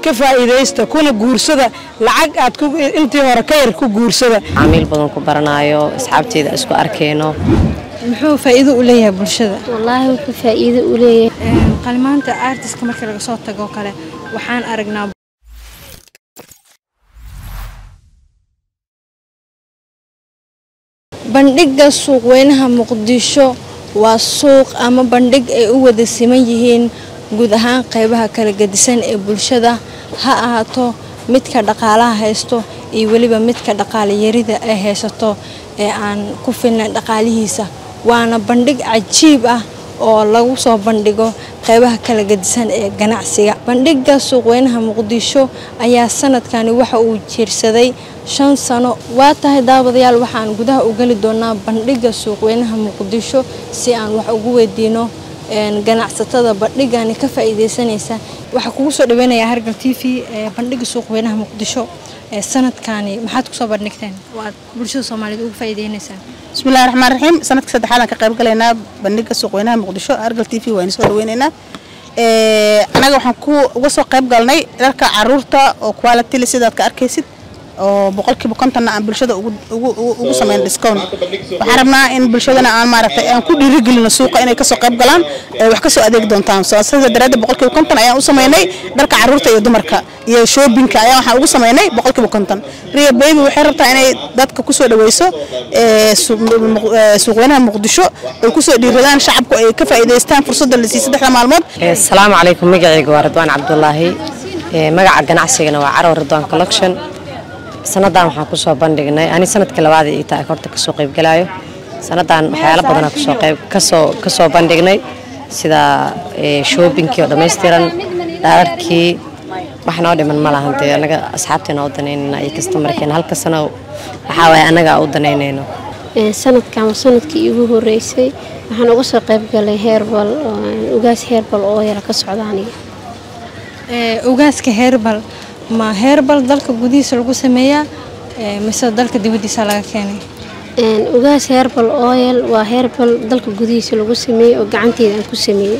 Ka faa'iidaysta kuna guursada lacag aad intii hore ka yar ku guursada. Macaamiil badan ku baranayo, asxaabteeda isku arkeyno. Muxuu faa'iido u leeyahay bulshada? Wallaahi wuxuu faa'iido u leeyahay qalimaanta artiska. Marka laga soo tago kale, waxaan aragnaa bandhigga suuqweynaha Muqdisho. Waa suuq ama bandhig ay u wada siman yihiin guud ahaan qeybaha kala gedisan ee bulshada, ha ahaato midka dhaqaalaha haysto iyo weliba midka dhaqaale yarida ay haysato ee aan ku filnayn dhaqaalihiisa. Waana bandhig cajiib ah oo lagu soo bandhigo qeybaha kala gedisan ee ganacsiga. Bandhigga suuqweynaha Muqdisho ayaa sanadkani waxa uu jiirsaday 5 sano. Waa tahay daawadayaal, waxaan gudaha u geli doonaa bandhigga suuqweynaha Muqdisho si aan wax ugu weydiino ganacsatada bandhigani ka faa'iideysanaysa. Waxaa kugu soo dhaweynayaa Hargal TV. Bandhigga suuqweynaha Muqdisho ee sanadkani maxaad kusoo bandhigteen oo aad bulshada Soomaaliyeed uga faa'iideynaysaa? Bismillahi raxmaan raxiim. Sanadka saddexaad aan ka qayb galaynaa bandhigga suuqweynaha Muqdisho. Hargal TV waan soo dhaweynaynaa. Anaga waxaan ku uga soo qayb galnay dharka caruurta oo quality leh, sidaad ka arkaysid, oo 50%-na aan bulshada ugu sameyn discount. Waxaan rabnaa in bulshadana aan maaragtay aan ku dhiirigelino suuqa inay kasoo qayb galaan, wax kasoo adeeg doontaan. Soo sida daraaddeed 50% ayaan u sameynay dharka caruurta iyo dumarka iyo shoppingka ayaa waxaan ugu sameynay 50%. Ria Baby waxay rabtaa inay dadka kusoo dhaweyso suuqweynaha Muqdisho, ay kusoo dhiiradaan shacabku, ay ka faa'iidaystaan fursadda la siiyey 3-da maalmood. Asalaamu calaykum. Magacayga waa Ridwaan Cabdulaahi, magaca ganacsigana waa Carow Ridwaan Collection. Sanadan waxaan kusoo bandhignay, ani sanadka labaad ii tahay horta kasoo qaybgalaayo, sanadan waxyaalo badanaa kusoo qayb kasoo bandhignay, sida shoppingkii oo dhammaystiran, dhaararkii. Wax noo dhiman ma lahan dee. Anaga asxaabteena u danaynayna iyo customerkeena. Halka sano waxaa waaye annaga u danaynayno. Sanadkan waa sanadkii iigu horeysay. Waxaan uga soo qayb galay herbal, ugaas herbal oo yara ka socda aniga. Ugaaska herbal, ma herbal dalka gudihiisa lagu sameeyaa mise dalka dibadiisa laga keenay? Ugaas herbal oil waa herbal dalka gudihiisa lagu sameeyey oo gacanteyda aan ku sameeyey.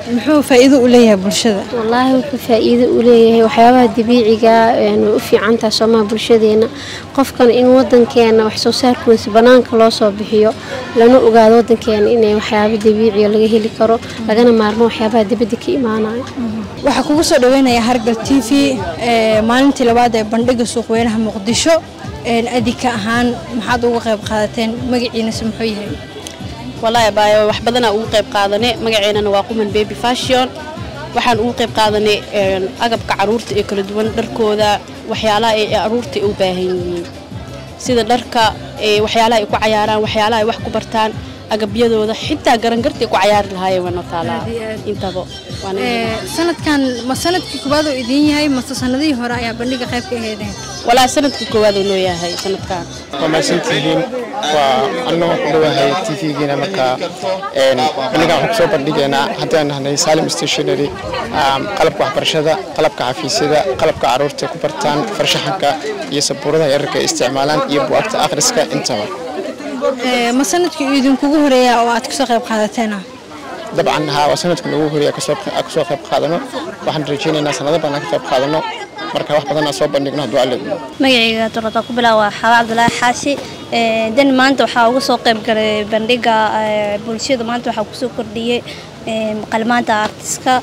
Muxuu faa'iido u leeyahay bulshada? Wallaahi wuxuu faa'iido u leeyahay waxyaabaha dabiiciga way u fiican tahay soomaha bulshadeena, qofkan in wadankeena wax soo saarkiisa banaanka loo soo bixiyo, lana ogaado wadankeena inay waxyaabo dabiiciya laga heli karo, lagana maarmo waxyaabaha dibadda ka imaanayo. Waxaa kugu soo dhaweynayaa Hargal TV maalintii labaad ee bandhigga suuqweynaha Muqdisho. Adika ahaan maxaad uga qayb qaadateen? Magaciinase muxuu yahay? Wallaahi abaayo, wax badanaa ugu qayb qaadanay. Magaceennana waa Quman Baby Fashion. Waxaan ugu qayb qaadanay agabka caruurta ee kala duwan, dharkooda, waxyaalaha ay caruurta u baahan yihiin, sida dharka, waxyaalaha ay ku cayaaraan, waxyaalaha ay wax ku bartaan, agabyadooda, xitaa garangarta ay ku cayaari lahaayeen waa noo taalaa intaba. Sanadkan ma sanadkii koowaad oo idiin yahay mase sanadihii hore ayaa bandhiga qayb ka aheedeen? Walaa sanadkii koowaad oo noo yahay sanadkan. Waa mahadsantihiin. Waa anagoo ku dhawahay TV-giina. Marka bandhigan waxaan kusoo bandhigaynaa, haddii nahnay Salim Stationary, qalabka waxbarashada, qalabka xafiisyada, qalabka caruurta ku bartaan, farshaxanka iyo sabuuradaha yararka ay isticmaalaan iyo buugaagta akhriska intaba. Ma sanadkii idinkugu horeeya oo aad kasoo qayb qaadateena? Dabcan haa, waa sanadka noogu horeeya kasoo qayb qaadano. Waxaan rajaynaynaa sanado badan ka qayb qaadano, marka wax badan aan soo bandhigno hadduu Alle idmo. Magacayga dorada ku bilaaba Xawa Cabdulaahi Xaashi. Dan maanta waxaa uga soo qayb galay bandhiga bulshada. Maanta waxaa kusoo kordhiyey qalmaanta artiska.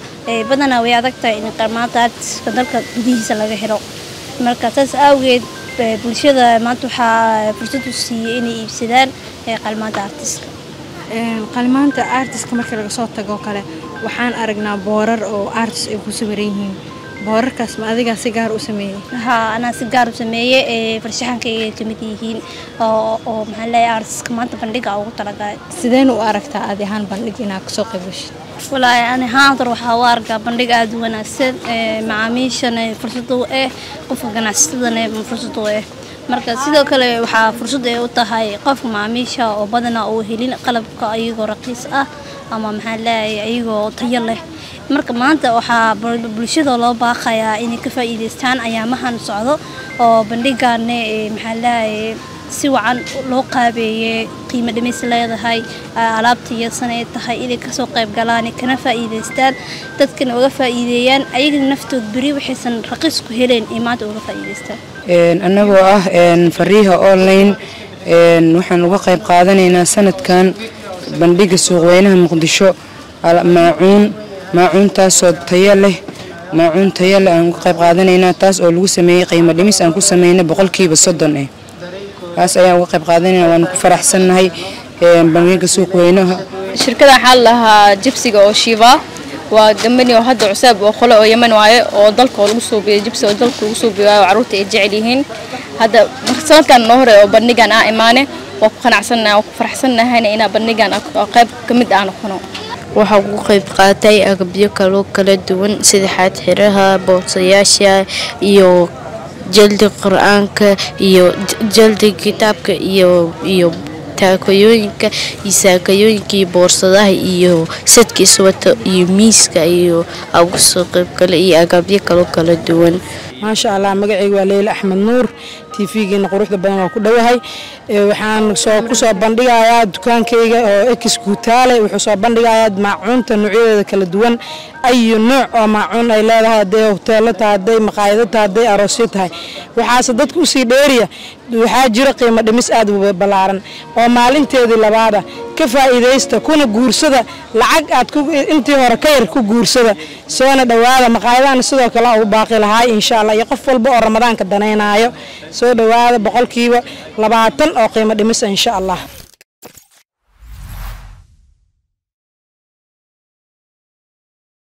Badanaa way adag tahay in qalmaanta artiska dalka gudihiisa laga helo, marka saas awgeed bulshada maanta waxaa fursad u siiyey inay iibsadaan qalmaanta artiska. Qalmaanta artiska marka laga soo tago kale, waxaan aragnaa boorar oo artist ay ku sawiran yihiin. Boorarkaas ma adigaa si gaar u sameeyey? Haa, anaa si gaar u sameeyey. Farshaxankayga ay kamid yihiin oo maxaan leeyahay artiska maanta bandhiga ugu talagalay. Sideen u aragtaa adi ahaan bandhig inaad kasoo qayb gashid? Walaahi ani ahaan hor waxaa u arkaa bandhig aada u wanaagsan, macaamiishana fursad u ah, qofka ganacsatadana fursad u ah. Marka sidoo kale waxaa fursad ay u tahay qofka macaamiisha oo badanaa uu helin qalabka ayagoo raqiis ah ama maxaan leeyahay ayagoo tayo leh. Marka maanta waxaa bulshada loo baaqayaa inay ka faa'iidaystaan ayaamahan socdo oo bandhigan maxaa leeyahay Si wacan loo qaabeeyey, qiimo dhimis leedahay, alaabta yarsan ay tahay, inay kasoo qayb galaan, kana faa'iidaystaan, dadkana uga faa'iideeyaan, ayagana naftood beri waxaysan raqiis ku heleen ay maanta uga faa'iidaystaan. Annagoo ah Fariiha Online, waxaan uga qayb qaadanaynaa sanadkan bandhiga suuqweynaha Muqdisho maacuun, maacuuntaasoo tayo leh, maacuun tayo leh aan uga qayb qaadanaynaa, taas oo lagu sameeyey qiimo dhimis aan ku sameynay 30% taas ayaan uga qayb qaadanayna. Waanu ku faraxsannahay bandhiga suuqweynaha. Shirkada waxaa la lahaa jibsiga oo Shiva, waa gambani oo hadda cusub oo qole oo Yemen waaye, oo dalka oo lagu suubiyo jibsi, oo dalka lagu suubiyo waaye, oo carruurta ay jecel yihiin. Hadda sanadkan noo hore oo bandhigan aa imaane, waa ku qanacsannahay, waa ku faraxsannahayna inaa bandhigan qayb ka mid ah noqono. Waxaa ugu qayb qaatay agabyo kaloo kala duwan, sida xaadxiraha, boorsayaasha iyo jaldi Qur-aanka iyo jaldi kitaabka iyo taakooyinka iyo saakayooyinka iyo boorsadaha iyo sadka iswato iyo miiska iyo ugu soo qaybgala iyo agabyo kaloo kala duwan. Maasha Allah, magacayga waa Leyla Axmed Nuur. TV-geena quruxda badan waa ku dhowahay. Waxaan soo ku soo bandhigayaa dukaankayga oo Ex Guutaale. Wuxuu soo bandhigayaa maacuunta noocyadeeda kala duwan, ayu nooc oo maacuun ay leedahay, hadday hoteelo tahay, hadday maqaayado tahay, hadday aroosyo tahay. Waxaase dadka usii dheeriya, waxaa jira qiimo dhimis aad u ballaaran oo maalinteedii labaada. Ka faa'iidaysta kuna guursada lacag aad intii hore ka yar ku guursada. Soona dhowaada. Maqaayadahana sidoo kale ugu baaqi lahaay, insha Allah, iyo qof walba oo Ramadaanka danaynaayo, soo dhowaada, 20% oo qiimo dhimisa, insha Allah.